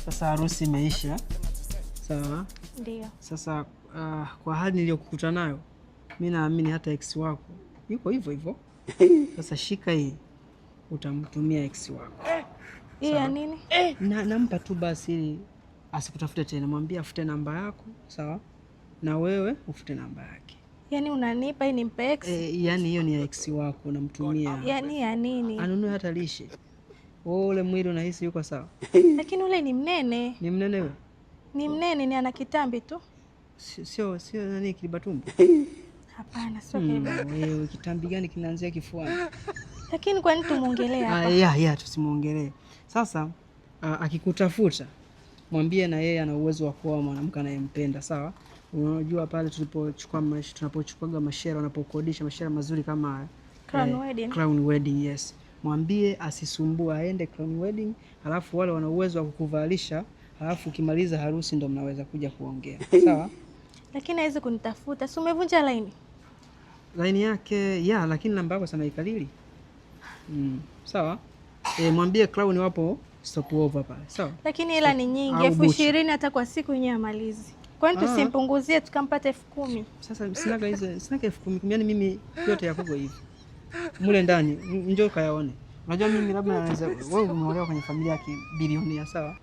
Sasa harusi imeisha, sawa? Ndio. Sasa kwa hali niliyokukuta nayo, mi naamini hata ex wako yuko hivyo hivyo. Sasa shika hii, utamtumia ex wako. Hii ya nini? Na nampa tu basi ili asikutafute tena, mwambie afute namba yako, sawa? Na wewe ufute namba yake. Yaani unanipa hii nimpe ex? E, yani hiyo ni ya ex wako unamtumia. Yaani ya nini? Anunue hata lishe. Wewe ule mwili unahisi yuko sawa? Lakini ule ni mnene. Ni mnene wewe? Ni mnene, ni ana kitambi tu. Sio nani kiliba tumbo? Hapana, sio kiliba. Wewe kitambi gani kinaanzia kifuani? Lakini kwa nini tumuongelee Ah, hapa? ya tusimuongelee. Sasa akikutafuta mwambie na yeye ana uwezo wa kuoa mwanamke anayempenda, sawa? Unajua pale tulipochukua tunapochukuaga mashera, wanapokodisha mashera mazuri kama haya. Crown Wedding. Crown Wedding, yes. Mwambie asisumbue, aende Crown Wedding, halafu wale wana uwezo wa kukuvalisha, halafu ukimaliza harusi ndo mnaweza kuja kuongea. Sawa? Lakini hawezi kunitafuta. Si umevunja laini? Laini yake ya, lakini namba yako sana ikalili. Sawa? Eh, mwambie Crown wapo stopover pale. Sawa? Lakini hela ni nyingi, Au elfu bucha. ishirini hata kwa siku yenyewe amalizi. Kwani Ah. tusimpunguzie tukampata 10,000? Sasa sinaga hizo, sinaga 10,000 kumi, yani mimi yote yakuko hivi mule ndani, njoo kayaone. Unajua mimi labda naweza, wewe umeolewa kwenye familia ya kibilionia, sawa?